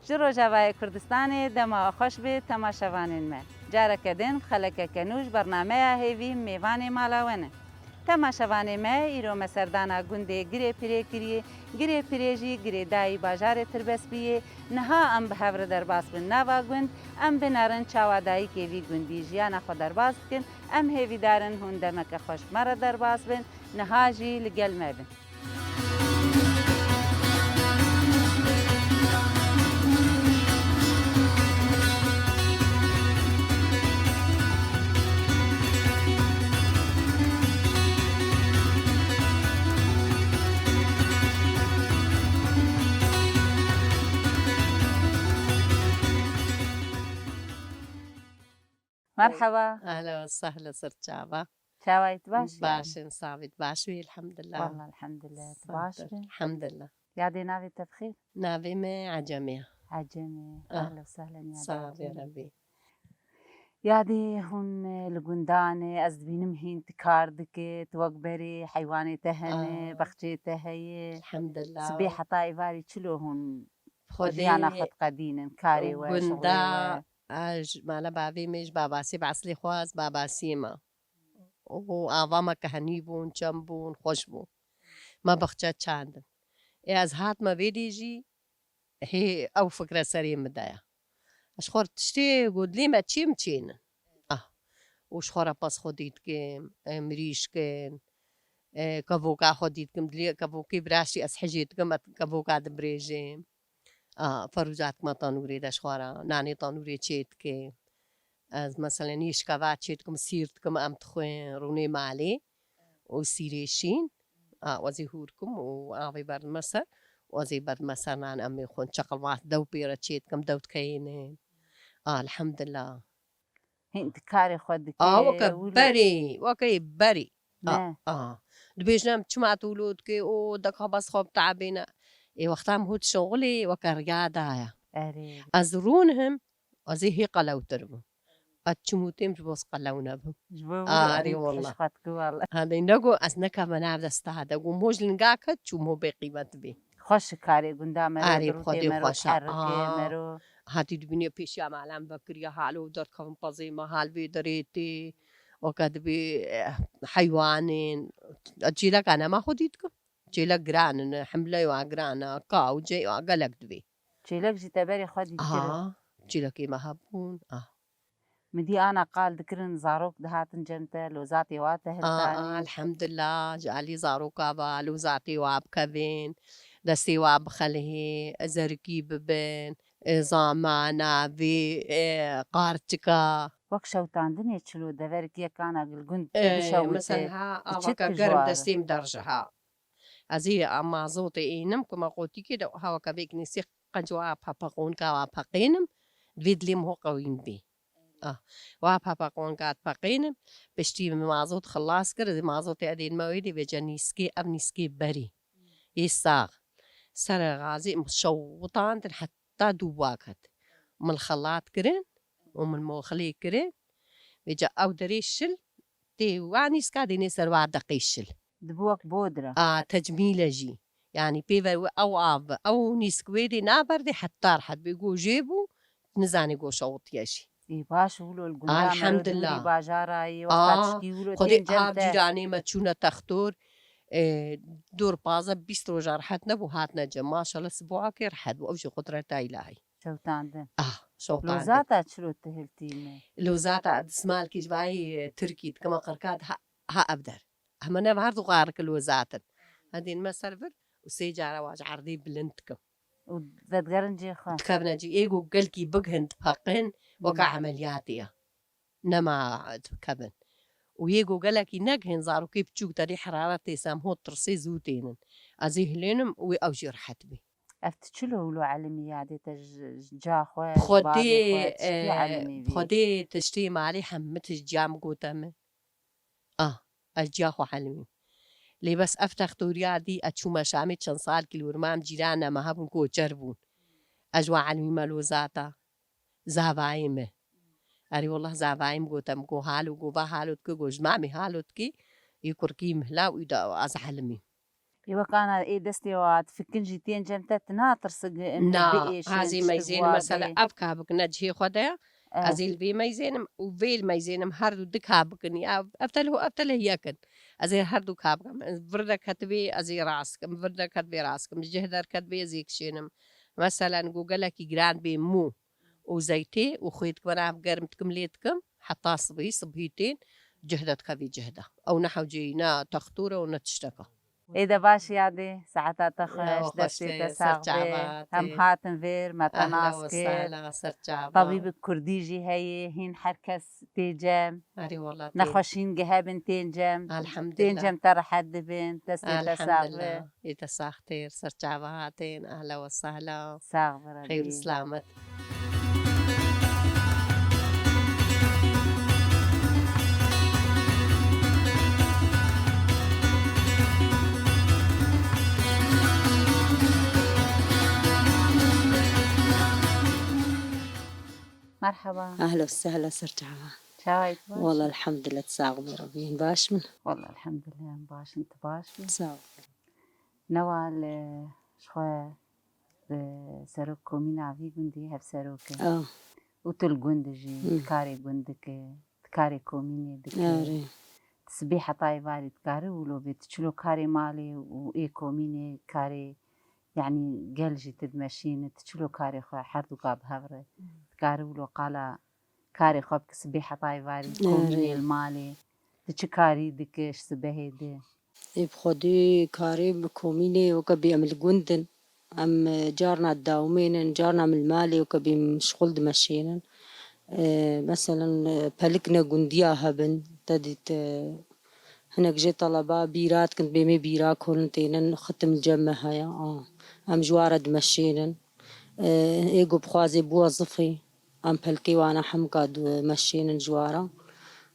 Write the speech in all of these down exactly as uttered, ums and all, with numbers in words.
Ji Rojavayê Kurdistanê dema xweş bê temaşevanên me. Careke din bi xelekeke nû ji bernameya Hêvî mêvanê mala we ne. Temaşevanê me, îro me serdana gundê Girê Pirê kiriye. Girê Pirê jî girêdayî bajarê Tirbespî yê. Niha em bi hev re derbas bin nava gund, em binerin çawa dayikê vî gundî jiyana xwe derbas dikin. Em hêvîdar in hûn demeke xweş bi me re derbas bin. Niha jî li gel me bin. Merhaba. Ehlen we sehlen, ser çava. Çawa yî, tu baş yî? Baş in, sağ bît, baş bî, elhamdulillah. Wallah, elhamdulillah, tu baş bî. Elhamdulillah. Yadê navê te bi xêr? Navê me Ecem e. Ecem e. Ah, ehlen we sehlen, yadê Ecem e. Sağ bî, Rebî. Yadê hûn, e, li gundan e, ez dibînim hîn tu kar dike, tu wek berê heywanê te hene, ah, bexçeyê te heye. Elhamdulillah. Sibê heta êvarî çilo hûn Xwedê jiyana xwe diqedînin, karê we, şixulê we? Gunda, a, ji mala bavê me, ji babasî bi eslê xwe, ez babasiyê me. Û ava me kehenî bûn, çem bûn, xweş bû. Me bexçe çandin. Ê ez hatime vê dê jî, hê ew fikre serê min de ye. Ez ji xwe re tiştê ku dilê me çê min çênin. Ah. Û ji xwe re pez xwe dî dikim, e, mirîşkin, e, kevoka xwe dî dikim, dilê kevokê viraştî ez hijê dikim, ez kevoka dimbirêjim. A, ferûca dikime tenûrê de ji xwe re, nanê tenûrê çê dike. Ez, meselen, yê şikeva çê dikim, sîr dikim, em dixwin, rûnê malê û sîrê şîn. A, ez ê hûr kim û avê berdime ser, û ez ê berdime ser nan, em ê xwin. Çeqelvat dew pê re çê dikim, dew dikeyînin. A, elhamdulillah. Hîn tu karê xwe dikî, a, weke wilo berê, weke berê. A, ne. A. Dibêjin em çima tu wilo dikî, o, deka bes xwe bi teebê ne. Ê, wexta em hot şixulê, weke riya daye. Erê. Ez rûnim, ez ê hê qelewtir bim. Ez çim û têm ji bo ez qelew nebim. Ji bo wilo, a, erê, erê, wallah. Xweş xwe dikî, wallah. Hade, ne go ez nekevime nav desta de, go mo ji linga ket, çû mo bê qîmet bê. Xweş e karê gunda mero, erê, dirûtê mero, xweş e, terikê mero. Hatî dibînî pêşiya me alem vekiriye, halo derdikevin pezê me, hal vê derê tê. Weke dibê, eh, heywanên, çêleka nema xwedî dikim. Çêlek giran in, himleya giran e, ka û cê ya gelek dibê. Çêlek jî te berê xwedî dikirin? Aha, çêlekê me hebûn, ah. Min dî ana qal dikirin, zarok dihatin cem te, lozatê wa te hiltanî. A, a, elhamdulillah, ji alî zaroka ve, lozatê wa bikevin, destê wa bixelihê, zerikî bibin, e, zama, navê, e, qarçika. Wek şewtandinê çilo deverek yek ana gilgund, e, bişewite, mesela ha, avaka germ destê min derji ha. Ez ê a mazotê ênim ku me qotîkê de hawaka vêk nêsî qenc wa pepeqonka wa peqênim, divê dilê min ho qewîn bê. Ah, wa pepeqonka dipeqênim, piştî min mazot xilas kir, ez ê mazotê edên me wê dê vêce nîskê, ev nîskê berî. Ê sax. Serê gazê min şewitandin heta dû wa ket. Min xelat kirin û min moxilê kirin. Vêca ew derê şil tê wa nîska dênê ser wa deqê şil. Dibi wek bodra. A, tecmîl e jî. Yanî pê ve ew av, ew nîsk wê dê naberdê heta rehet bê. Go jê bû, nizanê go şewitiye jî. Ê, baş wilo li gunda mero, elhamdulillah, dûrî bajara yê, wexta tişkî wilo tên cem te. Xwedê av cîranê me çûne textor, e, dor pazdeh bîst roja rehet nebû, hatine cem. Maşallah, siboakê rehet bû. Ew jî qudreta îlahî. Şewtandin. Ah, şewtandin. Lozata çilo tu hiltîne? Lozata dismalkî ji vayî, e, tirkî dikime qirka ha, ha ev der. Heme ne her du qarik lozatin. Hedên me ser vir û sê cara wa ji erdê bilind dikim. Û vedigerin cê xwe. Dikevine cî. Ê ku gelkî bigihin dipeqin, weke, hmm, emeliyatê ye. Nema dikevin. Û yê ku gelekî negihin, zarokê biçûk derê heraretê sem hot tirsê zû tênin. Ez ê hilênim û wê ew jî rehet bê. Ev tu çilo wilo elimî yadê te ji, ji ca xwe, ji bavê xwe, tiştî, e, elimî bî? Xwedê tiştê malê hemî tişt ca min gote min. Ah, ez ciya xwe helimîm. Lê bes ev textoriya dî, ez çûme Şamê çend salkî li wir mam cîran me hebûn, koçer bûn. Ez ji wan helimîme lozata. Zavayê me. Erê, wallah zavayê min gote min, go halo, go va halo dike, go ji mamê halo dike, yê kurkî mihla û da ez helimîm. Ê wek ana ê destê wa difikin jî tên cem te, tu natirsî gi-, em Na, biêşin, azî tiştik meyzênim wa mesela bê. Ev ka bikin ne cihê xwe de ya. Evet. Ez ê li vê meyzênim û vê li meyzênim, her du du ka bikin. Ya, ev tele, ev tele yek in. Ez ê her du ka bikim. Vir derket vê, ez ê rast kim. Vir derket vê, rast kim. Cih derket vê, ez ê kişênim. Meselen, go gelekî giran bê mû û zeytê û xwê dikim, ev germ dikim, lê dikim. Heta sibî, sibî tên, cih de dikevî cih de. Ew ne hewceyî, ne textûr e û ne tiştek e. Ê de baş yadê, saeta te xweş, destê te sax be. Em hatin vêr, me te nas kir. Tebîbik kurdî jî heye, hîn her kes tê cem. Erê wala tê. Nexweşîn gihebin tên cem. Elhamdulillah. Tên cem te rehet dibin, destê te sax be. Elhamdulillah. Ê te sax têr, ser çava hatin, ahla we sahla. Sax be, Xeyr û Rebî. Selamet. Merhaba. Ehla we sehla, ser çava. Çawa yî, tu baş? Wala elhamdulillah, tu sax bî, Rebî, baş min. Wala elhamdulillah, em baş in, tu baş bî. Sağ ol. Newa li ji xwe, e, serok komîna vî gundî hevserok e. Ah. Û tu li gund jî, Hmm. tu karê gund dike, tu karê komînê dike. Erê. Tu sibê heta êvarî dikarî wilo bê, tu çilo karê malê û ê komînê karê, yanî gel jî tu dimeşînî, tu çilo karê xwe her du ka bi hev re. Hmm. Dikarî wilo qala karê xwe bike sibê heta êvarî, Erê. Komînê li malê. Tu çi karî dike ji sibehê de? Ê bi xwedî karê bi komînê weke bê em li gund in. Em, e, carna dawimênin, carna em li malê weke bê em şixul dimeşênin. E, meselen, e, pelik ne gundiya hebin, te dît, e, hinek jê teleba bîra dikin, bê me bîra kolin tênin, xitim cem me heye, a. Em ji wa re dimeşênin. E, ê ku bixwazê bi wezifî, em pelkê wana hemka dimeşênin ji wa re.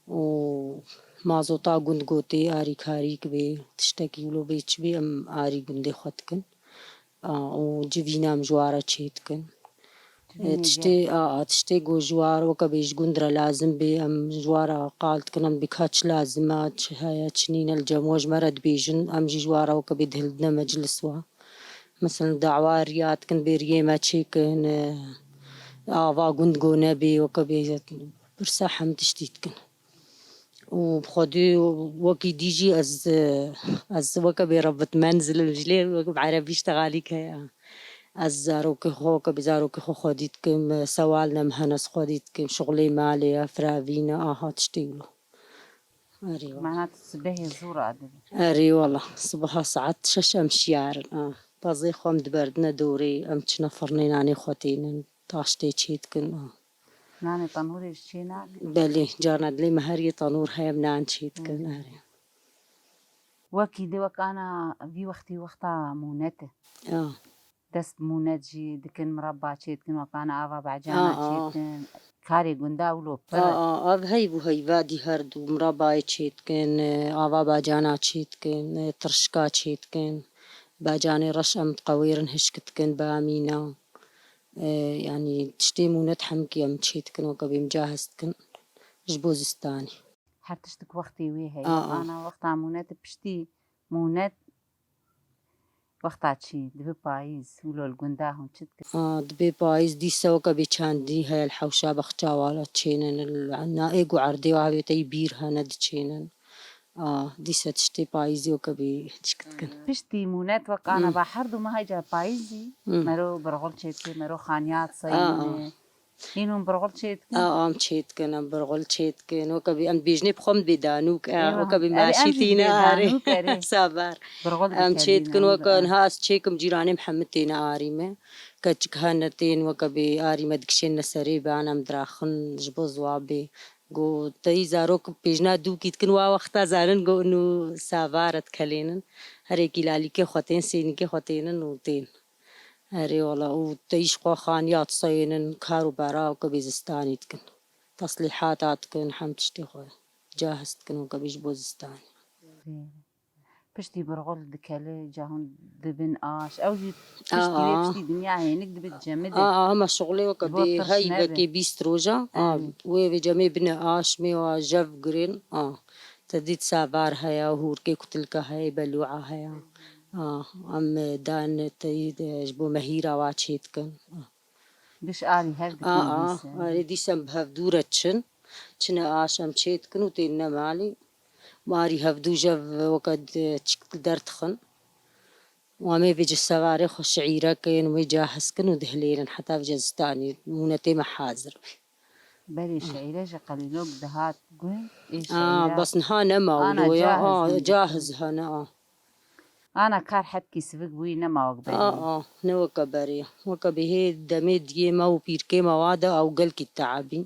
Û mazota gund gotê, arîkarîk bê, tiştekî wilo bê, çi bê, em arî gundê xwe dikin. A, û civîna em ji wa re çê dikin. E, Civînê tiştê, gel. A, a, tiştê ku ji wa re weke bê ji gund re lazim bê, em ji wa re qal dikin, em bê ka çi lazim e, çi heye, çi nîne, li cem we ji me re dibêjin, em jî ji wa re weke bê dihildine meclis wa. Mesela dawa riya dikin, bê riyê me çêkin, e, ava gund go nebê, weke bê pirsa hem tiştî dikin. Û bi xwedî wekî dî jî ez, ez weke bê rebitmend zilim jî lê weke bi erebî ştexalîk heye. Ez zarokê xwe, weke bê zarokê xwe xwedî dikim, sewal ne min hene ez xwedî dikim, şixulê malê ye, firavîn e, aha tiştê wilo. Erê wala. Mana tu sibehê zû radibî? Erê wala, sibeha saet şeş em şiyar in, a. Pezê xwe em diberdine dorê, em çine firnê nanê xwe tênin, taştê çê dikin, a. Nanê tenûrê ji çê nakin? Belê, carna dilê me her yê tenûr heye, em nan çê dikin, Hmm. erê. Wekî di wek ana vî wextî wexta mûnet e. Ya. Dest bi mûnet jî dikin, mirabba çê dikin, wek ana ava bacana Aa. çê dikin. Karê gunda wilo pir A, e. A, ev heyv û heyva dî her du mirabbayê çê dikin, e, ava bacana çê dikin, e, tirşika çê dikin. Bacanê reş em diqewêrin, hişk dikin, bamîna. E, yanî tiştê mûnet hemkî em çê dikin, weke bê em cahiz dikin ji bo zistanê. Her tiştik wextê wê heye. A, a. Ana wexta mûnet piştî mûnet wexta çî dibe payîz, wilo li gunda hûn çi dikin? A, dibe payîz, dîsa weke bê çandî heye li hewşa bexça wala çênin, li na ê ku erdê wa hevê te yî bîr hene diçênin. A, dîsa tiştê payîzî weke bê çik dikin. Piştî mûnet wek ana Hmm. ba her du mehê ca payîzî, Hmm. mero birxul çê dike, mero xaniyat A, a. seyîne. Hîn hûn birxul çê dikin? A, em çê dikin, em birxul çê dikin. Weke bê, em dibêjinê bi xwe em bê danûk, e, Êwa, weke bê erê, em maşî jî tîne bê arê. danûk, erê. Sabar. Birxul Em çê dikin, dikelîne, weke em niha ez çêkim cîranê Mihemed têne arî me. Keçik hene tên, weke bê arî me dikişêne serê ban, em diraxin ji bo ziwa bê. Go teyî zarok pêjna dûkî dikin, wa wexta zanin go nû savar e dikelênin. Herêkî lalîkê xwe tên, sênîkê xwe tênin û tên. Erê wala, û te îş xwe xaniya tiseyênin, kar û bera weke bê zistanî dikin. Teslîhata dikin, hem tiştê xwe cahiz dikin weke bê ji bo zistanî. Piştî birxul dikele, ca hûn dibin aş. Ew jî piştî vê Aa. piştî dinya hênik dibe cemidê. Aa, hema şixulê weke Ji bo bê tirş heyvekê nebe. bîst roja. Aa, Erê. wê vê cemê bine aş, mêwa jev girên. Aa, te dît savar heye, hûrkê kutilka heye, belûa heye. Ah, em, e, dan teyî de ji bo mehîra wa çê dikin. Ah. Giş arî hev dikin. Ah, ah, dîse. Arê dîse em bi hev dû re çin. Çine aş em çê dikin û têne malê. Marî hevdû jev weke di-, çik derdixin. Û em ê vêce sevarê xwe şiîre kin, wê cahiz kin û dihilêrin heta vêce zistanê mûnetê me hazir be. Berê şiîre ji qelîlok dihat gund, ê Aa, şiîre bes niha nema ana wilo ya, cahiz aa, bûn. Cahiz hene, aa. Ana kar hebkî sivik bûyî nema wek berê. Aa, aa, ne weke berê. Weke bihê demê diyê me û pîrkê me wa de ew gelkî teabîn.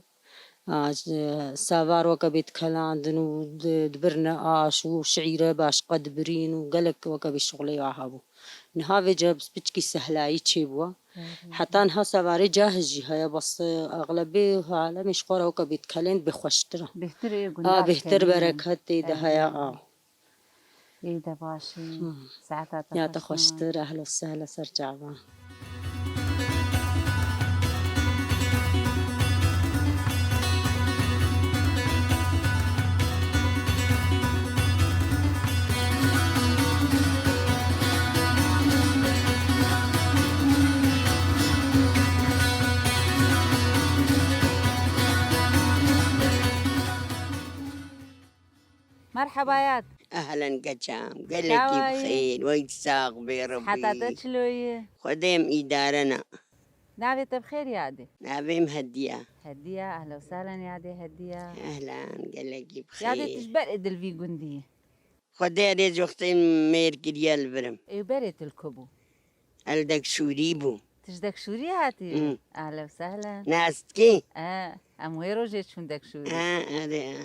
A, ji, savar weke bê dikelandin û di-, dibirine aş û şiîre başqa dibirîn û gelek weke bê şixulê wa hebû. Niha vêce piçkî sehlayî çêbûwa. Hı hı. Heta niha savarê cahizî heye, bes, e, exlebê alemê ji xwe re weke bê dikelên bê xweştir e. Bêhtir ê A, gundar bêhtir kenî. Bereket tê de heye, Evet. A. Ê de baş e. Hmm. Saeta te Ya te xweş xweştir, ehlo sehla ser çavan. Merheba yad. Ehlen keçam, gelekî Çawa yî? Bixêr, wey sax bê Rebî. Siheta te çilo ye? Xwedê em îdare ne. Navê te bi xêr yadê? Navê min Hediye. Hediye, ehlen û sehlen yadê Hediye. Ehlen, gelekî bi xêr. Yadê tu ji ber ê di li vî gundî yî? Xwedê erê ji wextê mêr kiriye li vir im. Ê berê tu li ku bû? El Dekşûrî bû. Tu ji Dekşûrî hatî? Hı. Ehlen û sehlen. Nas dikî? E, em wê rojê çûn Dekşûrî. E, erê, e.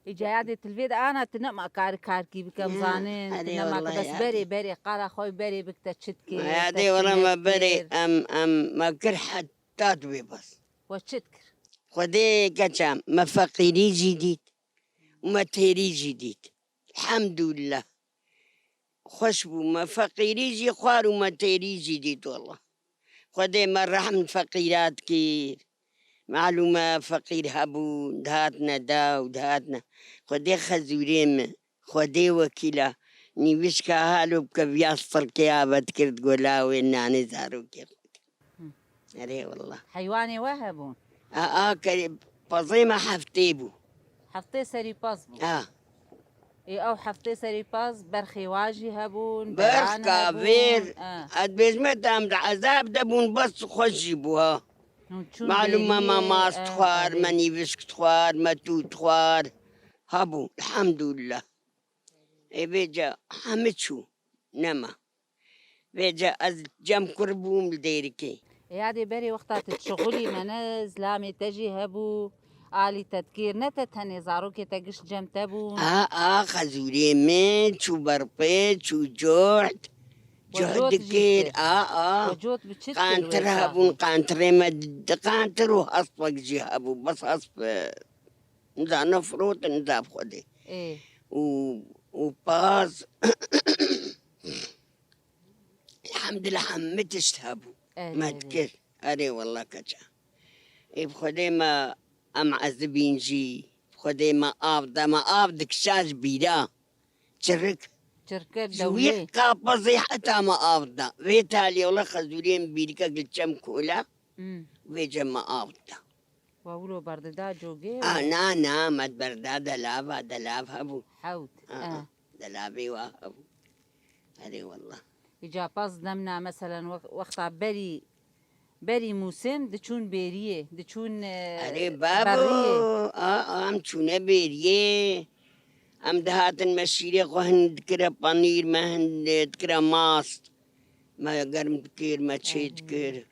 Îca yadê tu li vê de ana tu nema kar karkî bikem Hı, zanin, tu erê nema wellahî bes yadê. Berê, berê, qala xwe berê bik te çi dikê, te Yadê çi wela me berê, nekir. Em, em, me kir heta tu bê bes. We çi dikir? Xwedê keça me feqîrî jî dît. û me têrî jî dît. Elhamdulillah. Xweş bû, me feqîrî jî xwar û me têrî jî dît wela. Xwedê me rehm feqîra dikir. Malûm e feqîr hebûn, dihatine da û dihatine. Xwedê xezûrê min, Xwedê wekîl e. Nîvişka halo bike viya sirkê ave dikir, digo lawê nanê zarokê xwe. Hı. Erê wela. Heywanê we hebûn? A, a, kerê pezê me heftê bû. Heftê serî pez bû? A. Ê, ew heftê serî pez berxê wa jî hebûn, Berx, berane hebûn. Kavêr. A. Ez dibêjime te em di ezab de bûn, bes xweş jî bû ha. Hûn çûn Malûm me, me bêriyê, mas e, dixwar, erê. Me nîvişk dixwar, me tû dixwar. Hebû, elhamdulillah. Ê vêca hemî çû, nema. Vêca ez cem kur bûm li Dêrikê. Ê yadê berê wexta tu dişixulî me ne, zilamê te jî hebû, alî te dikir, ne te tenê, zarokê te giş cem te bûn? A, a, xezûrê min çû berpê, çû cot. We Cot cot jî dikir, dikir. A, a. We cot bi çi dikir Qantir wê hebûn, çaxê? Qantirê me di, qantir û hespek jî hebû. Bes hesp, e, nizane firot, nizav Xwedê. Ê. Û, û paz. Elhamdulillah, hemî tişt hebû. Erê, Me erê. dikir. Erê wela keça. Ê bi Xwedê me em ezibîn jî. Bi Xwedê me av da, me av dikişa ji bîra. Çirik. Çirkir Ji wî dewlê. Qapezê heta me av da. Vê talê wela xezûrê min bîrikek li çem kola. Hmm. Vêce me av da. Wa wilo berdida cogê? A, na, na, me berda delava, delav hebû. Hewt, A, a. a, delavê wa hebû. Erê wela. Îca pez demna, meselen, wex-, wexta berî, berî mûsim diçûn bêriyê, diçûn, e, Erê babo, berriyê. A, a, em çûne bêriyê. Em dihatin me şîrê xwe hin dikire panîr, me hin dikire mast. Me germ dikir, me çê Erê. dikir.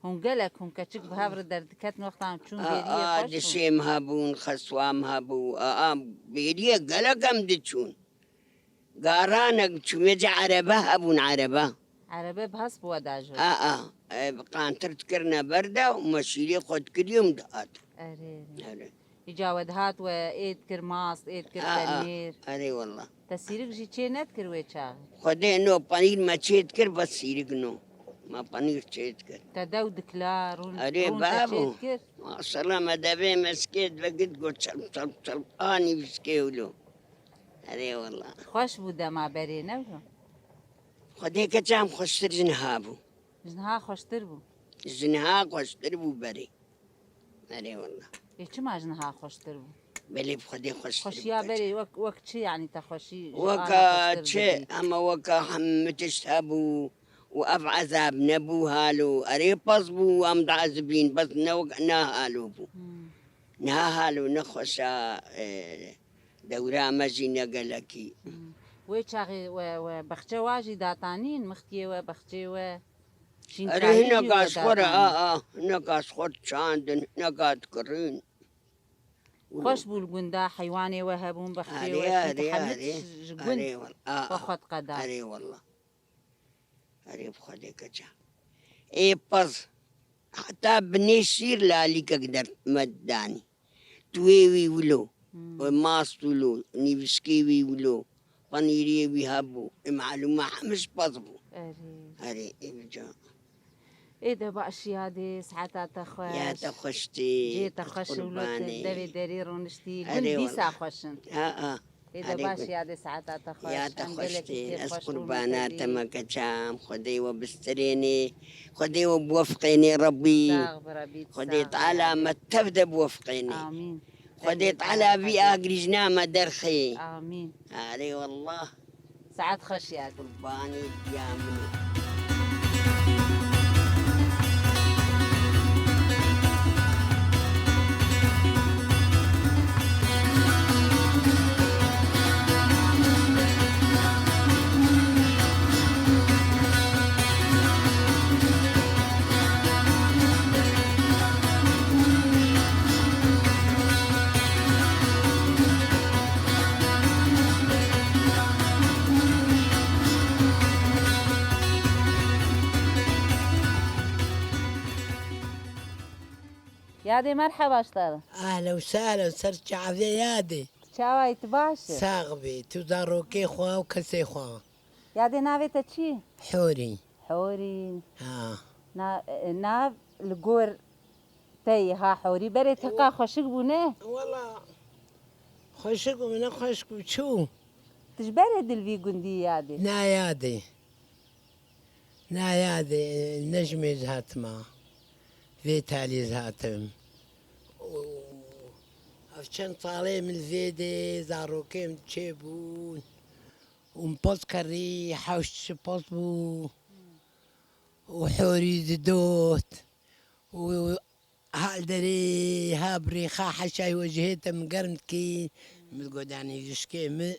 Hûn gelek, hûn keçik bi hev re derdiketin wexta em çûn A, bêriyê a, xweş bûn. Dişêm hebûn, xeswam hebû. A, a, bêriyê gelek em diçûn. Garanek çûn, vêce erebe hebûn, erebe. Erebe bi hesp we da ji. A, a, e, qantir dikirine ber de û me şîrê xwe dikirî û dihat. Erê, erê. Erê. Îca we dihat we ê dikir mast, ê dikir A, a. penîr. Erê wela. Te sîrik jî çê nedikir wê çaxê? Xwedê no penîr me çê dikir, bes sîrik no. Me penîr çê dikir. Te dew dikla, rûn, Erê rûn te çê babo. dikir? Maşallah me devê me şikê dibe git got çelp, çelp, çelp. Anî vişkê wilo. Erê wela. Xweş bû dema berê ne wilo? Xwedê keça em xweştir ji niha bû. Ji niha xweştir bû. Ji niha xweştir bû berê. Erê wela. Ê, çima ji niha xweştir bû? Belê bi Xwedê xweştir bû. Xweşiya berê wek, wek çi, yanî te xweşî ji ana xweştir dibî? Weka çi, hema weka hemû tişt hebû û ev ezab nebû halo. Erê pez bû, em diezibîn, bes ne wek, ne halo bû. Hmm. Niha halo nexweşa, e, dewra me jî ne gelekî. Hmm. Wê çaxê we, we bexçe wa jî datanîn, mixtiyê we, bexçeyê we, şînkarî jî we datanîn. Erê hineka ji xwe re, a, a, hineka ji xwe çandin, hineka dikirîn. Xweş bû li gunda, heywanê we hebûn, bexçeyê we, çimkî hemî tişt ji gund we xwe diqeda. Erê wela. Erê bi Xwedê keça. Ê pez. Heta binê şîr li alîkek der me danî. Tuwê wî wilo. Hmm. Mast wilo. Nîvişkê wî wilo. Penîrê wî hebû. Ê malûma hemî ji pez bû. Erê. Erê, ê bica. Ê de baş yadê, saeta te xweş. Ya te xweş tê. Cihê te xweş û lo tu devê derê roniştî. Gund dîsa xweş in. Ha, ha. Ê de baş yadê, saeta te xweş. Ya te xweş tê. Ez qurbana te me keça. Xwedê we bistirênê. Xwedê we biwefiqênê Rebbî. Sax bi Rebbî. Xwedê Teala me tev de biwefiqênê. Amîn. Xwedê Teala vî agirîjna me derxê. Amîn. Erê wallah. Saet xweş yadê. Qurbanî diya min. Yadê, merheba ji te re. Ehlen û sehlen, ser çavê yadê. Çawa yî, tu baş î? Sax bî, tu zarokê xwe û kesê xwe. Yadê, navê te çi? Horî. Horî. Ha. Na-, e, nav li gor te yî ha Horî. Berê teqa xweşik bû, ne? Wela xweşik bû, ne xweşik bû, çû. Tu ji berê dil vî gundî yadê? Na yadê. Na yadê, ne ji mêz hatime. Vê talî ez hatim. Û ev çend salê min li vê dê zarokê min çêbûn. Û min poz kerî, hewş çi poz bû. Û Horî didot. Û hal derê, ha birî, xa heşay we ji hê te min germ dikî. Min godanî vişkê min,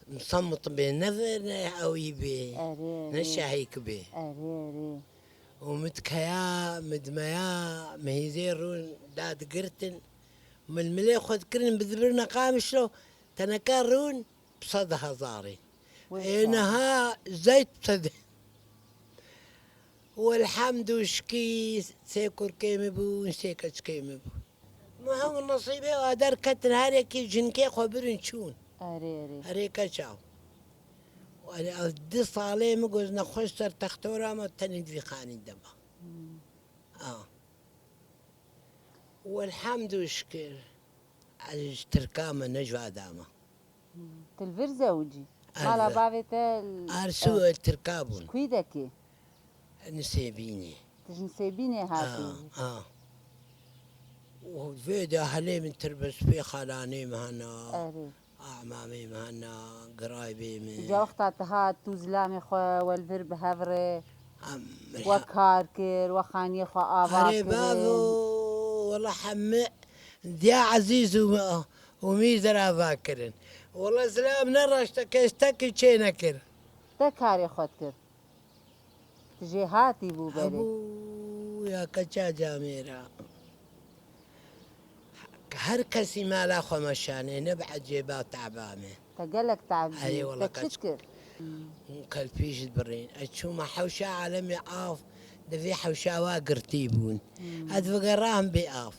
min samut bê, ne vir, ne ewî bê, erê, ne erê, şahîk bê. Erê, erê. Û min dikeya, min dimeya, min hîzê rûn dadigirtin. Min milê xwe dikirin, bi dibirine qamişlo, teneke rûn bi sed hezarê. Ê niha zeyt bi sed. Welhamd û şikî sê kurkê min bûn, sê keçikê min bûn. Min hemû nesîbê wa derketin, her yekî jinkê xwe birin çûn. Erê, erê. Erê keça. Erê, ev di salê min goz nexweş ser textora me tenê di vî xanî de ma. Hmm. A. Welhamd û şikir. Ez ji Tirka me, ne ji Ada me. Hmm. Tu li vir zewicî? Ez mala bavê te li, Arsu, eh, Tirka bûn. Ji kwî dekê? Nisêbînê. Tu ji Nisêbînê hatî? A, a. Û vê de helê min tirbespê xalanê min hena. Erê. Amamê min hena, giraybê min. Îca wexta tu hat, tu zilamê xwe we li vir bi hev re, em, we kar kir, we xaniyê xwe ava kirin. Erê bavo, wela hemî diya Ezîz û, û Mîr der ava kirin. Wela zilam ne raştekê ez tekî çê nekir. Te karê xwe dikir. Tu jêhatî bû berê. Hebû ya keça camêra. Her kesî mala xwe meşanê, ne bi ecêba teba me. Te gelek te'b dî. Erê wela, te çi dikir? Kelpîş dibirîn. Ez çûme hewşa alemê av, di vê hewşa wa girtî bûn. Hmm. Ez digeram bê av.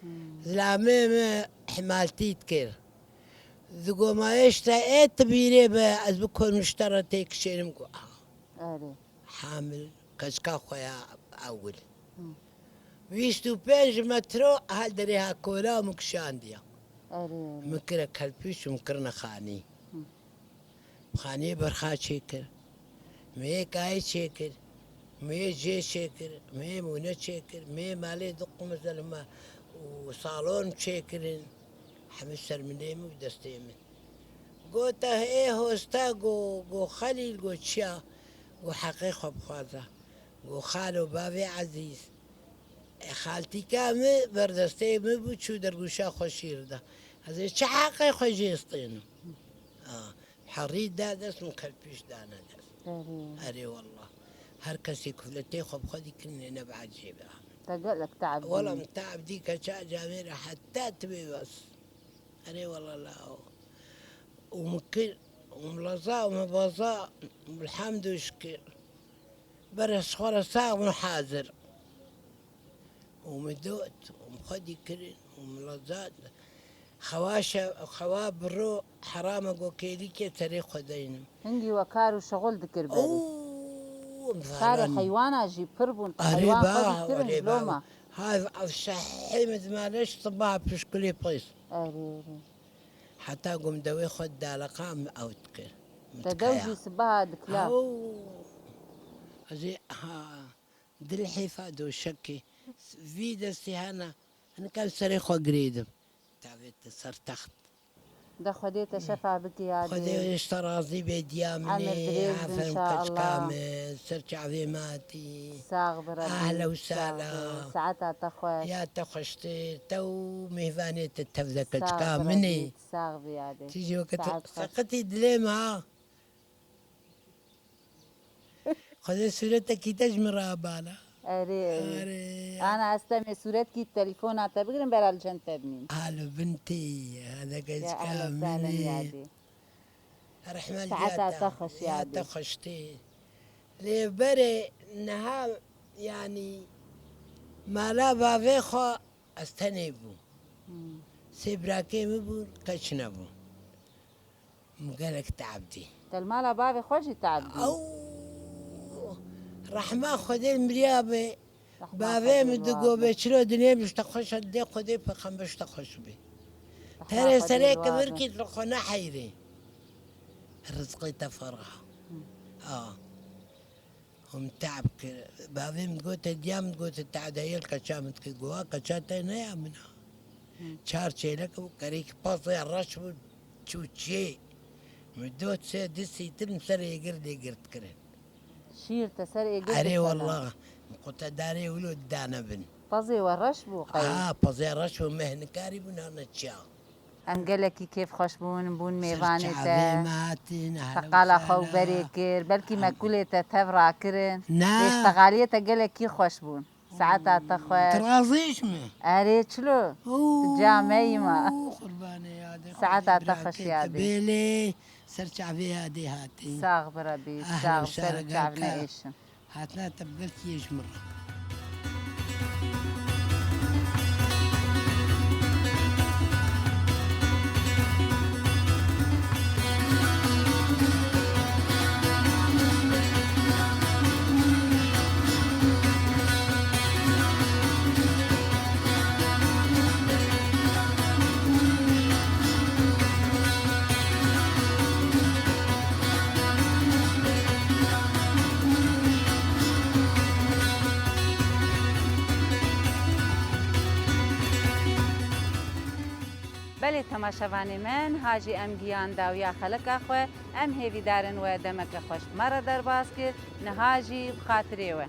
Hmm. Zilamê me himaltî dikir. Digo ma êşta ê tu bîrê be, ez bikom ji te re têkişênim, go, ah. Erê. Hamil, keçika xwe ya ewil. Hı. Bîst û pênc metro hal derê ha kola min kişandiya. Erê, erê. Min kire kelpîş û min kirine xanî. Hı. Xaniyê berxa çêkir. Mê kayê çêkir, mê cê çêkir, mê mûne çêkir, mê malê du qumizil me û salon çêkirin. Hemî ser min ê min û destê min. Gote, ê hosta, go, go Xelîl, go çiya, go heqê xwe bixwaze. Go xalo bavê ezîz, e, xaltîka min berdestê min bû, çû dergûşa xwe şîr da. Ez ê çi heqê xwe jê stênim? A, herî da dest min, kelpîş dane dest. Erê. Erê wallah. Her kesê kufletê xwe bi xwe dikirin, ê ne bi ecêbe. Te gelek teab Wala dî. Min teab dî, keça camêre heta tibê bes. Erê wala la. Û min kir, û min leza, û min baza, elhamdü şükür. Beres xwe re sax bin hazir. Û min dot, û min xwedî kirin, û min leza. Xewa şe-, xewa biro herame go kêlîkê serê xwe deynim. Hingî we kar û şixul dikir berê. Oo, Karê zaran. Heywana jî pir bûn. Erê Heywan ba, xwedî kirin erê ji ba. Loma. Ha, ev şehê min dimane ji sibaha pişkulê pês. Erê, erê. Heta gom dewê xwe daleqa min ew dikir. Min Te dew dikaya. Jî sibaha dikila. Aw. Ez ê, ha, dil hêfa do şekê. Vî destî hene. Hinek em serê xwe girêdim. Tavê te ser text. De Xwedê te şefa bike yadê. Xwedê ji te razî be diya min ê. Emir dirêj be aferin inşallah. Keçika min, ser çavê me hatî. Sax bi Rebî. Ahla û sahla. Saeta te xweş. Ya te xweştir, te û mêvanê te tev de keçika min ê. Sax bi Rebî, sax bi yadê. Tijî wekî tu seqetî dilê me ha. Xwedê sûretekî te ji min re bala. Erê, erê. Erê. Ana ez temê sûretkî telefona te bigirim, bera li cem te binîm. Alo bin tê, hada keçika min ê. Rehme li Saeta te xweş ya yadê. Te xweş tê. Lê berê niha, yanî, mala bavê xwe ez tenê bûm. Hmm. Sê birakê min bûn, keç nebûn. Min gelek teab dî. Te li mala bavê xwe jî teab dî? Ew, rehma Xwedê miriya be. Rehma Bavê Xwedê min li di wa be. Gobe çilo dinê min ji te xweş e, dê Xwedê pêxember ji te xweş be. Rehma Terê Xwedê serê li wa be. Kivirkî li xwe neheyirê. Rizqê te ferah. Hı. A. Hûn teab kir. Bavê min gote, diya min gote, teadeyê li keça min dike. Gowa keça te ne ya min a. Hı. Çar çêlek û kerîk pazê reş bû, çû çê. Min dot se di sîtir min ser êgir dê girt kirin. Şîr te ser êgir Erê dikena. Wallah. Min qute darê wilo dane bin. Pazê we reş bû qey? Aa, pazê reş bû, me hinikarî bûn hane çiya. Em gelekî kêfxweş bûn, bûn mêvanê te. Ser çavê me hatin, ehlen Te qala xwe û sehlen. Berê kir. Belkî me Em kulê te tev rakirin. Na. Pêştexaliyê te gelekî xweş bûn. Saeta te xweş. Tu razî ji min? Erê çilo. Oo, Tu cameyî me. Qurbanê yadê Saeta Xwedê te xweş birakê te yadê. Bêlê ser çavê yadê hatî. Sax bi Rebî, Ehlen sax bi ser sehlen, çavine gelka. Êşin. Hatina te bi gelkî yê ji min re. Belê temaşevanê me, niha jî em gihan dawiya xeleka xwe, em hêvîdar in we demeke xweş bi me re derbas kir, niha jî bi xatirê we.